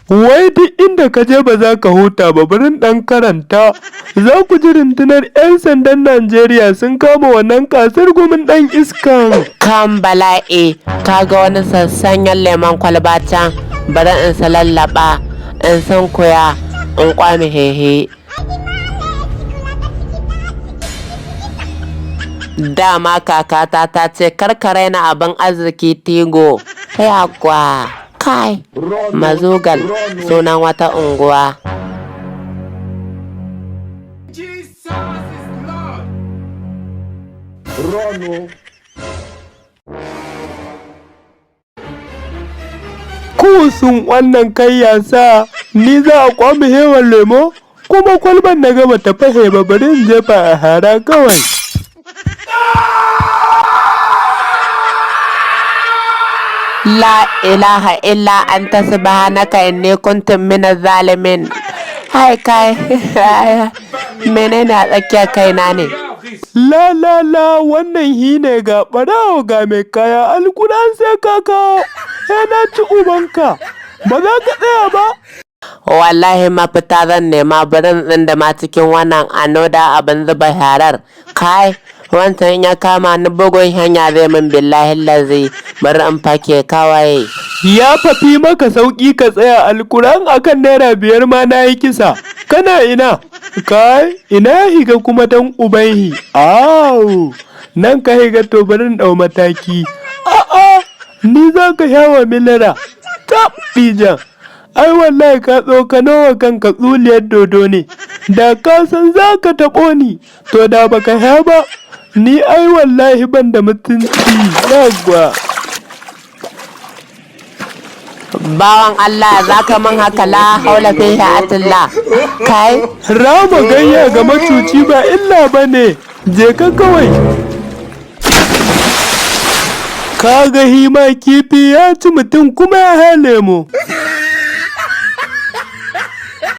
Wai duk inda ka je ba za ka huta ba, bari ɗan karanta. Za ku ji rundunar 'yan sandan Najeriya sun kama wannan kasar gumin ɗan iskan. Kan bala'i, kaga wani sassanyen lemon kwalba can, bari in salallaba, in sunkuya, in kwame hehe. Dama kakata ta ce kar ka raina abin arziki tigo. Yawwa, kai, Mazugal sunan wata unguwa. Jesus is Lord. Run, oh. Kusun wannan kai ya sa ni za a kwame hewan lemo kuma kwalban na gaba ta fashe ba, bari in jefa a hara kawai. La ilaha illa anta subhanaka inni kuntu minaz zalimin. Hai kai, menene a tsakiyar kaina ne? La la la, wannan hi ne ga ɓarawo ga mai kaya, alkuran sai ka kawo, sai na ci ubanka, ba za ka tsaya ba. Wallahi mafita zan nema, birin ɗin da ma cikin wannan anoda abin zuba harar. Kai, wancan ya kama ni bugun hanya zai min, billahi lazi, bari in fake kawai. Ya fafi maka sauƙi ka tsaya, alkuran akan ₦5 ma na yi kisa. Kana ina? Kai, ina higa kuma dan ubanhi. Aw, nan ka higa, to bari in ɗau mataki. A'a, ni za ka yawa milira. Tab ɗijan. Ai wallahi ka tsokano wa kanka tsuliyar dodo ne. Da ka san za ka taɓo ni, to da baka sha ba. Ni ai wallahi ban da mutunci. Yawwa. Bawan Allah, za ka min haka, la haula fi atillah. Kai, Rama gayya ga macuci ba illa ba ne, je ka kawai. Ka ga hima kifi ya ci mutum kuma ya hale mu.